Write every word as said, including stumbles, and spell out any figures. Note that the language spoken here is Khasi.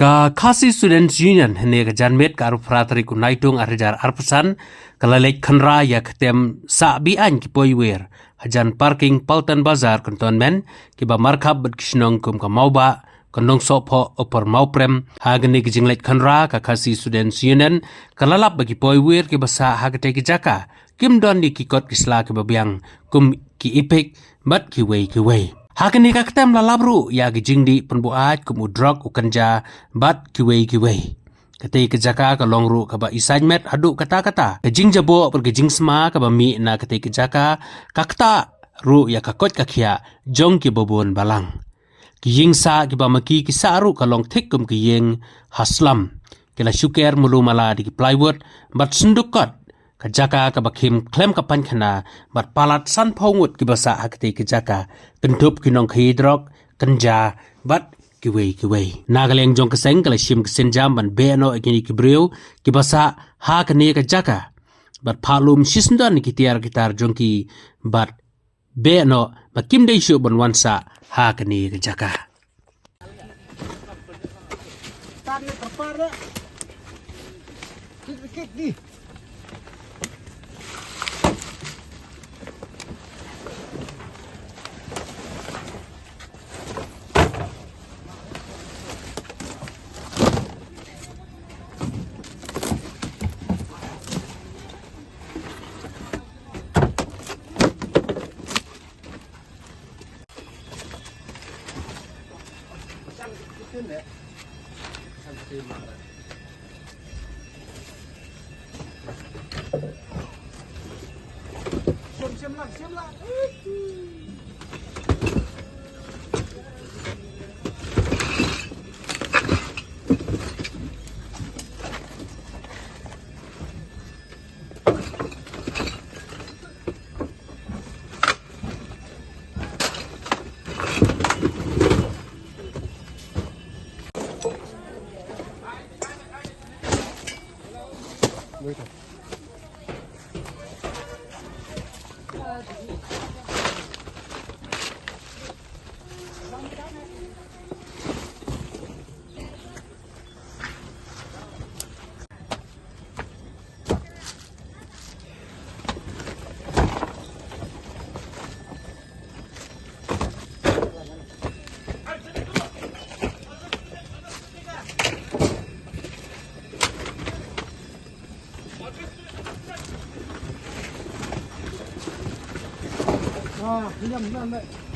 Ka Khasi Students Union hynne ka janmiet ka arphew phra tarik u Naitung arhajar arphew san ka la leit khynra ïa ka ktem sah be-aiñ ki poiwir hajan parking Paltan Bazar Cantonment kiba markhap bad ki shnong kum ka Mawbah, ka Nongsohphoh, Upper Mawprem. Ha kane ka jingleit khynra ka Khasi Students Union ka la lap ba ki poiwir kiba sah ha katei ka jaka kim don ïa ki kot ki sla kiba biang kum ki Epic bad kiwei kiwei. Ha kane ka ktem la lap ruh ïa ki jingdih pynbuaid kum u drok, u kynja bad kiwei kiwei. Katei ka jaka ka long ruh kaba isaiñ met haduh katta katta. Ka jingjaboh bad ka jingsma kaba mih na katei ka jaka ka ktah ruh ïa ka koit ka khiah jong kiba bun balang. Ki ïing sah kiba ma ki ki sah ruh ka long thik kum ki ïing ha slum. Ki la shu ker mulu mala da ki plywood bad synduk kot. Ka jaka kaba khim khlem ka paiñkhana bad palat sanphew ngut kiba sah ha katei ka jaka, kynthup ki nongkhaïi drok, kynja bad kiwei kiwei. Na ka liang jong ka seng ka la shim ka sienjam ban beh noh ïa kine ki briew kiba sah ha kane ka jaka bad phah lum shisyndon ïa ki tiar ki tar jong ki bad beh noh ba kim dei shuh ban wan sah ha kane ka jaka. Ah, diam, diam, diam.